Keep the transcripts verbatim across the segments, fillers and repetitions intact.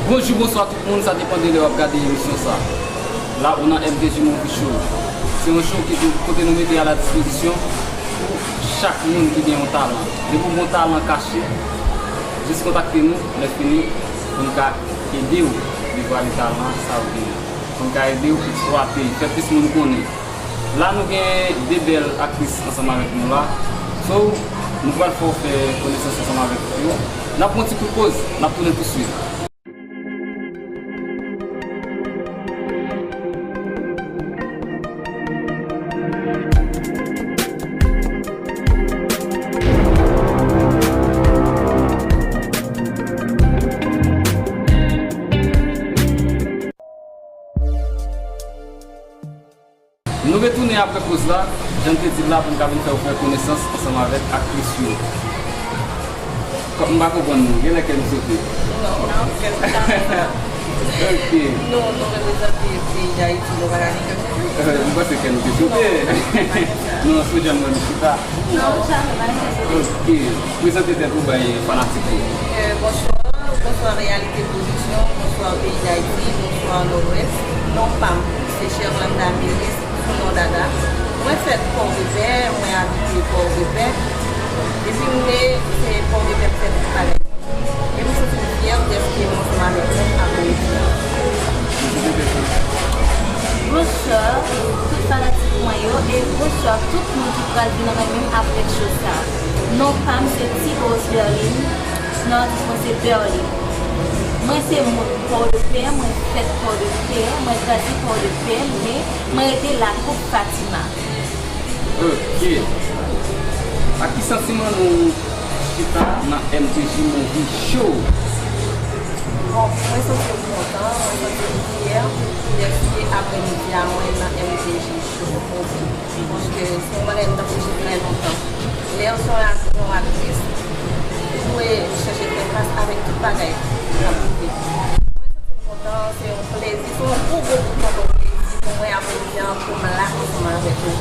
Bonjou, bonswa tout moun, sa depann de lè w ap gade emisyon sa. La ou nan M T J Movie Show. Se yon show ki tou, kote nou mete a la dispozisyon pou chak moun ki gen yon talan. Depi w gen yon talan kache, jis kontakte nou, lè fini, pou n ka ede w devwale talan sa ou genyen. Pou n ka ede w eksplwate, fè plis moun konnen. La nou gen de bèl aktris ansanm avèk nou la. So, nou pral fè w fè konesans ansanm avèk yo. N ap pran yon ti kout poz, n ap tounen tousuit. Nou retounen apre poz la, jan n te di l la, pou n ka vin fè w fè konesans ansanm avèk aktris yo. Kòm m pa konprann nou, genlè kè m sote. Non, non, kè m pa sote. Ok. Nou, nou reprezante peyi Dayiti, nou pa ka gen kè m sote. Euh, m panse kè nou te sote. Non, non, pa gen sa. Non, sou jan mwen m chita. Non, jamè, pa gen kè m sote. Ok. Prezante tèt ou bay fanatik yo. Euh, bonswa, bonswa Réalité Production, bonswa peyi Dayiti, bonswa Nòdwès. Non pa m, se Sherlanda Mélisse, sou non Dada. Mwen fèt Pòdepè, mwen abite Pòdepè. Depi m ne, se Pòdepè m fèt tout bagay. E m santi m fyè dèske m ansanm avèk pèp Apollinaire. Bonswa tout fanatik mwen yo e bonswa tout moun ki pral vin renmen m apre show sa. Non pa m se Ti Rose Berline, non atis mwen se Berline. Mwen se moun Pòdepè, mwen fèt Pòdepè, mwen grandi Pòdepè, men mwen rete Lakou Fatima. Ok. Ak ki santiman nou chita nan M T J Movie Show? Bon, mwen santi m kontan, mwen santi m fyè dèske aprèmidi a mwen nan M T J Show. Paske se yon bagay m t ap chèche trè lontan. Lè yon, se yon, yon aktris, ou dwe chèche fè fas avèk tout bagay k ap rive. Mwen santi m kontan, se yon plezi, se yon gwo, gwo, gwo, gwo, gwo plezi pou mwen aprèmidi a pou m la ansanm avèk ou.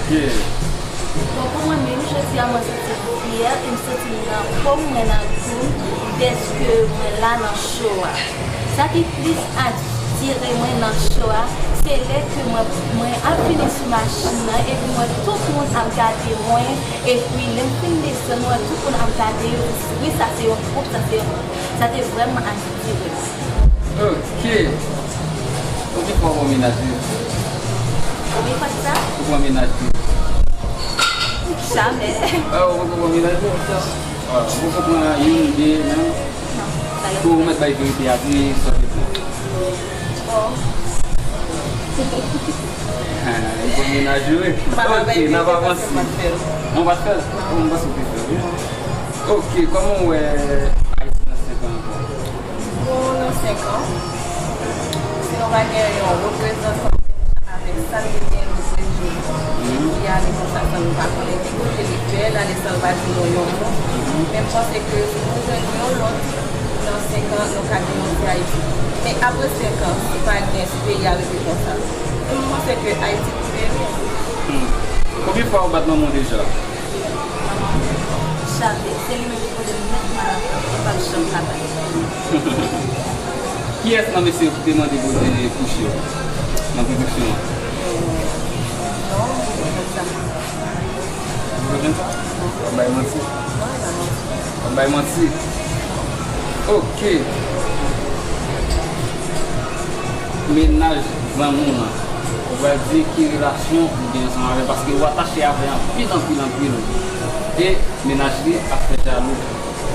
Ok. Bon, pou mwen menm, jodi a mwen santi m fyè e m santi m nan po m, mwen nan gou m dèske mwen la nan show a. Sa ki plis atire mwen nan show a, se lè ke mwen, mwen ap vini sou machin nan epi m wè tout moun ap gade mwen, epi lè m fin desann, mwen wè tout moun ap gade, yo di, "Wi, sa se yon gwoup, sa se yon gwoup." Sa te vrèman atire mwen. Ok. Konbyen fwa w pran mennaj, wi? Konbyen fwa kisa? Ou pran mennaj, wi? Jamè. Ah, ou poko pran mennaj, wi? Ah, ou poko pran youn, de, non? Non, sa yo. Bon, ou mèt bay verite a, di sa w te pran. Bon. Ah, ou pran mennaj, wi? Ok, n ap avanse. Ou pa t fè l? Ou pa t fè l, wi? Ok, kòman w wè Ayiti nan senk an ankò? Bon, nan senk an, si nou pa gen yon reprezantan avèk sa n te gen nou prejwe, ki ale konsa san nou pa konnen ki kote li fè, l ale san l pa di nou yon mo, men m panse ke si nou jwenn yon lòt, nan senk an, nou ka gen yon ti Ayiti. Men apre senk an, si pa gen, si peyi a rete konsa, m panse ke Ayiti pou beni. Hmm. Konbyen fwa ou bat manman w deja? Jamè. Se li menm ki poze m nèt, m pa, m p ap janm ka bay. Kiyès nan mesye yo ki te mande poze kouch yo nan pwodiksyon an? Non, m pa konn sa. Ou pa konn sa? W ap bay manti? Non, m pa konn sa. W ap bay manti? Ok. Mennaj zanmi w lan, ou pral di ki relasyon ou gen ansanm avè l, paske ou atache avè l anpil, anpil, anpil. E mennaj li ap fè jalou.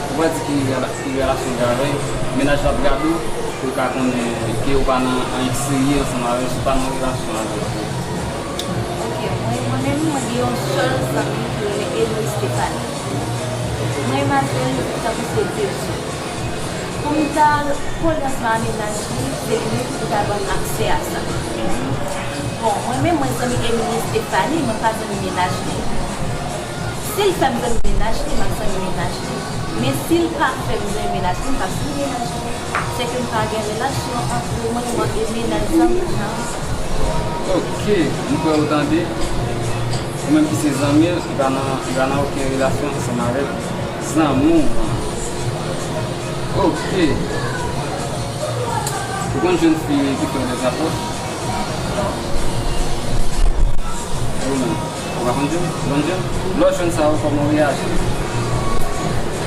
Ou pral di ki rela-, ki relasyon ou gen avè l. Mennaj la ap gade w, pou l ka konnen ke ou pa nan anyen serye ansanm avè l, si w pa nan relasyon avè l. Ok, mwen, mwen menm, mwen gen yon sèl zanmi ki rele Emily Stéphanie. Mwen renmen l tankou se de sè. Pou m ta kole ansanm ak mennaj li, se li menm ki pou ta ban m aksè a sa. Bon, mwen menm, mwen zanmi Emily Stéphanie, mwen pa zanmi mennaj li. Si l fè m zanmi mennaj li, m ap zanmi mennaj li. Men si l pa fè m zanmi mennaj li, m p ap zanmi mennaj li. Se ke m pa gen relasyon ant mwen e mennaj zanmi m nan. Ok, m kwè ou tande. Ou menm ki se zanmi l, li pa nan, li pa nan okenn relasyon ansanm avèk zanmi w lan. Ok. Ou konn jwenn fi ki fè w dèzapwòch? Non. E ou menm? Ou pa konn jwenn? Ou konn jwenn? Lè w jwenn sa yo, kòman w reyaji?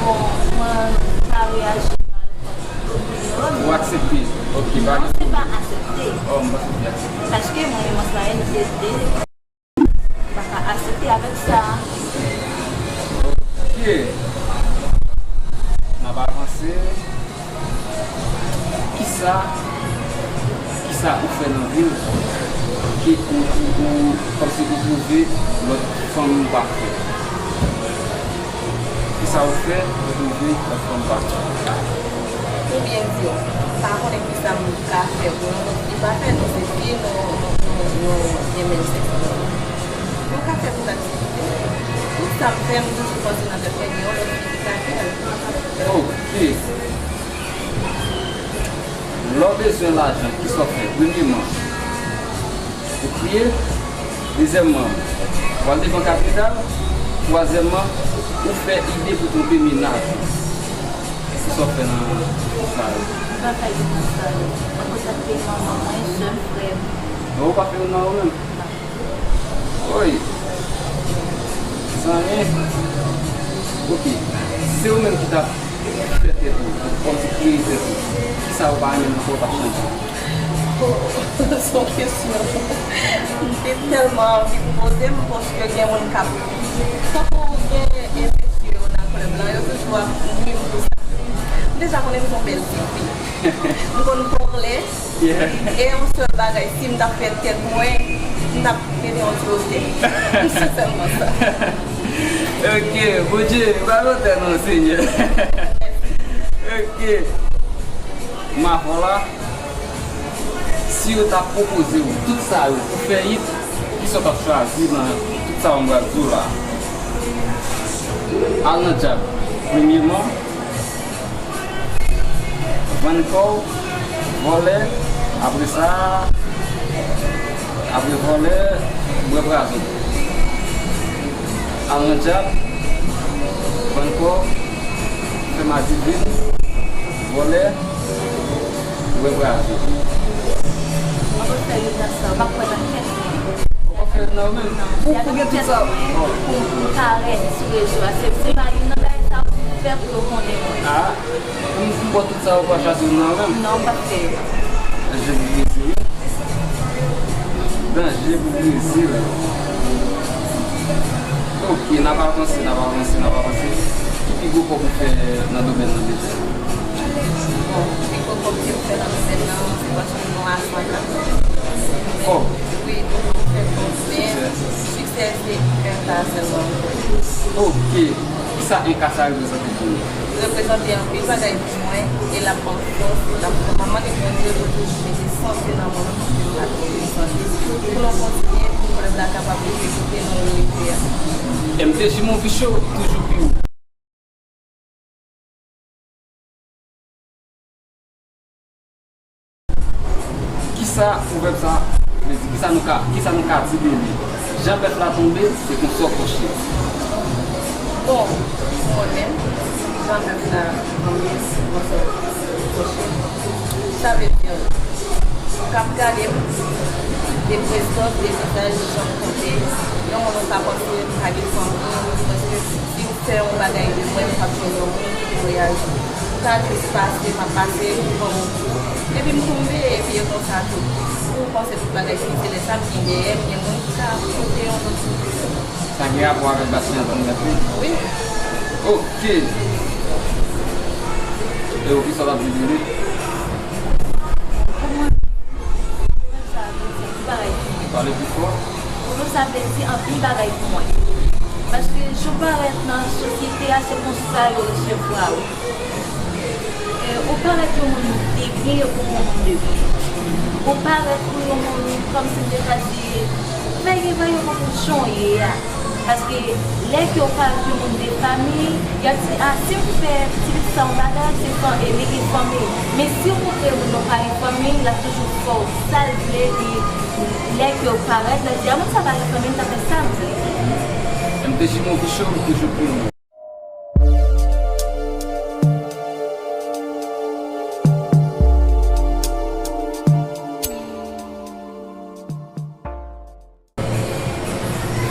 Bon, mwen pa reyaji mal kòm tout moun. Ou aksepte? Ok, pa... Non, se pa aksepte. Oh, m panse w te aksepte. Paske mwen menm, mwen se pa enn de, de M pa ka aksepte avèk sa. Ok. N ap avanse. Kisa, kisa ou fè nan vi w ki ou, ou, ou, kòmsi ou twouve lòt fanm pa fè? Kisa ou fè ou twouve lòt fanm pa fè? Pou byen di w, m pa konnen kisa m ka fè pou yon lòt fi pa fè, nou se fi, nou, nou, nou, nou gen menm sèks. Mwen ka fè tout aktivite. Tout sa m fè, m toujou panse nan tèt mwen, gen yon lòt fi ki ka fè l. Ok. Lè w bezwen lajan, kisa w fè? Premyeman, ou kriye. Dezyèmman, w al devan kapital. Twazyèmman, ou fè ide pou twonpe mennaj ou. Kisa w fè nan sa yo? M pa fè youn nan sa yo. Mwen kontakte manman mwen, sè m, frè m. Non, ou pa fè youn nan yo menm? Woy! Zanmi! Ok. Si se ou menm ki t ap fè tèt ou, kòmsi kreye tèt ou, kisa ou pa renmen nan kò w t ap chanje? Oh, se yon kesyon m te tèlman anvi poze m, paske gen moun k ap, tankou gen mesye yo nan klèb lan, yo toujou ap nwi m pou sa. M deja konnen m se yon bèl ti fi. M konn pale. Yeah. E yon sèl bagay, si m t ap fè tèt mwen, m t ap mete yon ti otè. Se sèlman sa. Ok, Bondye, pa lotè non, Senyè. Ok. M avè w la, si yo ta pwopoze w tout sa yo pou fè it, kisa w t ap chwazi nan tout sa yo m pral di w la? Al nan dyab, premyeman. Vann kò w, vòlè, apre sa, apre vòlè, bwè pwazon. Al nan dyab, vann kò w, fè madivin, vòlè, bwè pwazon. Mwen konn fè youn nan sa, w pa kwè nan tèt mwen. Ou pa fè nan ou menm? Ou, ou gen tout sa. Pou, pou parèt sou rezo a. Se, se pa youn nan bagay sa pou fè pou yo konnen mwen. Ah, m, m kwè tout sa ou pa chwazi youn nan ou menm? Non, m pa fè yo. Danje pou Brezil, wi. Danje pou Brezil. Ok, n ap avanse, n ap avanse, n ap avanse. Ki pi gwo kòb ou fè nan domèn nan deja? Bon, pi gwo kòb ke m fè nan domèn nan, se pati yon a san ka. Kòb? Wi, m fè kòb, men siksè se en ka sèlman. Ok. Kisa en ka sa reprezante pou ou? Reprezante anpil bagay pou mwen, e l ap ban m fòs, l ap ban m mande Bondye pou toujou mete sante nan mwen, pou m ka toujou sante. Pou nou kontinye, pou klèb la kapab rive kote nou rive a. M T J Movie Show, toujou pi wo. Kisa pwovèb sa vle di? Kisa nou ka, kisa nou ka di de li? Jan bèf la tonbe, se konsa w kòche. Bon, pou mwen menm, jan bèf la tonbe, se konsa w kòche. Sa vle di, w ap gade m, de prestans, de vizaj, jan m kanpe, yon moun ou ka panse m pa gen fanmi, paske si w fè yon bagay de mwen, m p ap jwenn yon moun ki reyaji. M ka jis pase, m ap pase, m pran yon kou, epi m tonbe, epi e konsa tou. Pou w panse tout bagay fini, se lè sa m gen dèyè m, gen moun ki ka pote yon lòt sou li. Sa gen rapò avèk Bastien Antoinette, wi? Wi. Ok. E ou, kisa w ap di de li? Pou mwen, sa vle di anpil bagay pou mwen. Pale pi fò. Pou mwen, sa vle di anpil bagay pou mwen. Paske jan w parèt nan sosyete a, se konsa yo resevwa ou. E, ou parèt yon moun de byen, ou yon moun de byen. Ou parèt pou yon moun, kòmsi m te ka di, veye, veye yon moun jan w ye a. Paske lè ke w parèt yon moun de fanmi, y ap di, a, si m fè pitit sa yon bagay, se fan, e li gen fanmi. Men si w montre moun nan pa gen fanmi, l ap toujou fè w sa l vle, epi lè ke w parèt, l ap di, a, moun sa pa gen fanmi, m ta fè sa m vle. M T J Movie Show, toujou pi wo.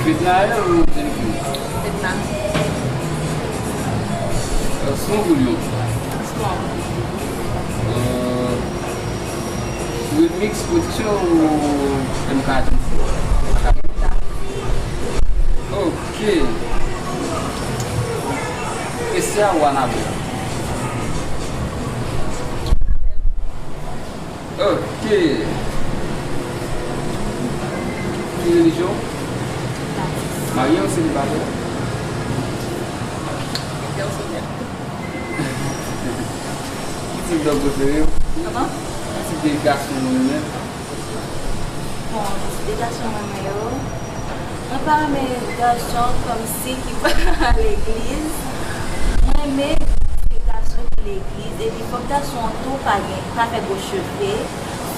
Fednaelle ou Jennifer? Fedna. Euh, son ou Lyon? Son. Euh, Remix Production ou M K Agency? Ok. Esya ou Anabel? Ok. Ki relijyon? Marye ou selibatè? Ki tip dòg prefere w? Kòman? Ki tip de gason ou renmen? Bon, de gason mwen renmen yo. Mwen pa renmen gason kòmsi ki pa al legliz. Mwen renmen se gason ki legliz, epi fòk gason an tou pa gen, pa fè gwo cheve.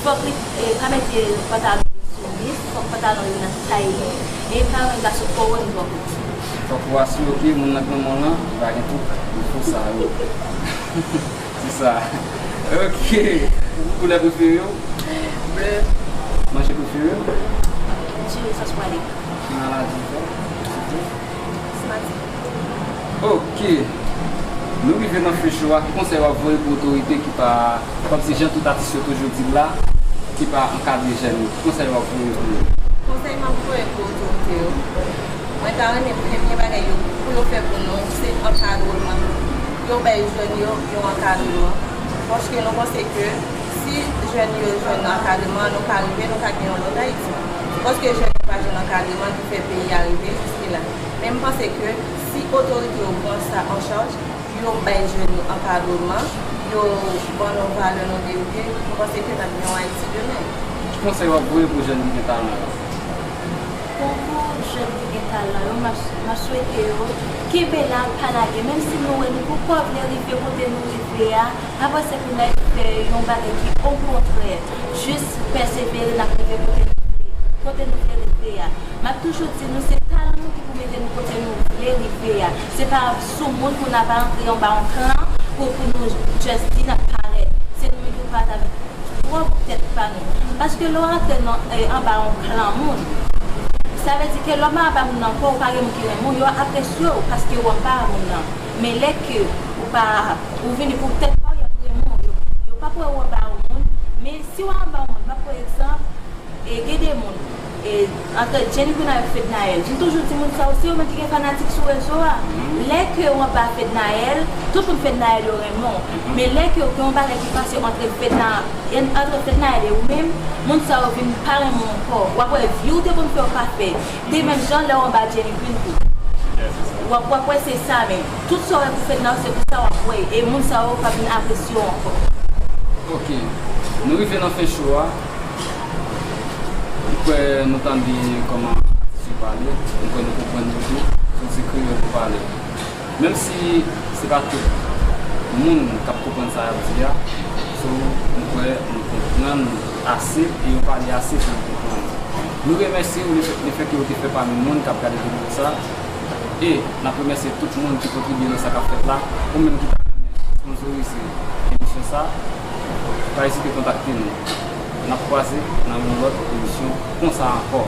Fòk li, e, pa mete pantalon li sou mis, fòk pantalon li nan tay li. E pa renmen gason twò wo ni twò piti. Fòk ou asire ke moun nan granmoun lan, li pa gen tout defo sa yo. Se sa. Ok. Koulè prefere w? Ble. Manje prefere w? Diri sòs pwale. Ki maladi w fè? Asma. Ok. Nou rive nan fen show a. Ki konsèy w ap voye pou otorite ki pa, kòmsi jan tout atis yo toujou di l la, ki pa ankadre jèn yo? Ki konsèy w ap voye pou yo? Konsèy m ap voye pou otorite yo, mwen ta renmen premye bagay yo, pou yo fè pou nou, se ankadreman. Yo bay jèn yo yon ankadreman. Paske nou panse ke si jèn yo jwenn ankadreman, nou ka rive, nou ka gen yon lòt Ayiti. Se paske jèn yo pa jwenn ankadreman ki fè peyi a rive jiske la. Men m panse ke si otorite yo pran sa an chaj, yo bay jèn yo ankadreman, yo ban nou valè nou merite, m panse ke n ap gen yon Ayiti demen. Ki konsèy w ap voye pou jèn ki gen talan yo? Bon, pou jèn ki gen talan yo, m ap, m ap swete yo kenbe la, pa lage. Menm si nou wè nou poko vle rive kote nou rive a, pa panse pou n al fè yon bagay ki okontrè, jis pèsevere, n ap rive kote nou vle, kote nou vle rive a. M ap toujou di nou, se talan nou ki pou mete nou kote nou vle rive a. Se pa sou moun pou n ap antre anba yon klan pou, pou nou just di n ap parèt. Se nou menm ki pou parèt avèk pwòp tèt pa nou. Paske lè w antre nan, e, anba yon klan moun, sa vle di ke lè w pa anba moun nan ankò, ou pa gen moun ki renmen w, yo apresye w paske w anba moun nan. Men lè ke ou pa, ou vini pou tèt pa w, y ap renmen w. Yo, yo p ap wè w anba yon moun, men si w anba yon moun, m ap pran egzanp, e, gen de moun, e, antre Jenny Queen avèk Fednaelle. M toujou di moun sa yo, se yo menm ki gen fanatik sou rezo a. Lè ke w anba Fednaelle, tout moun Fednaelle yo renmen w. Men lè ke w gen yon bagay ki pase antre Fedna, antre Fednaelle e ou menm, moun sa yo vin pa renmen w ankò. W ap wè vi w te konn fè w pa fè. De menm jan lè w anba Jenny Queen tou. W ap, w ap wè se sa menm. Tout sa w wè pou Fedna, se pou sa w ap wè. E moun sa yo p ap vin apresye w ankò. Ok. Nou rive nan fen show a. M kwè nou tande kòman atis yo pale. M kwè nou konprann yo tou. Se kreyòl yo pale. Menm si se pa tout moun k ap konprann sa y ap di a, so, m kwè nou konprann ase e yo pale ase pou nou konprann. Nou remèsye yo lefèt, lefèt ke yo te fè pami moun k ap gade videyo sa. E n ap remèsye tout moun ki kontribye nan sa k ap fèt la. Ou menm ki ta renmen sponsorize emisyon sa, pa ezite kontakte nou. N ap kwaze nan yon lòt emisyon konsa ankò.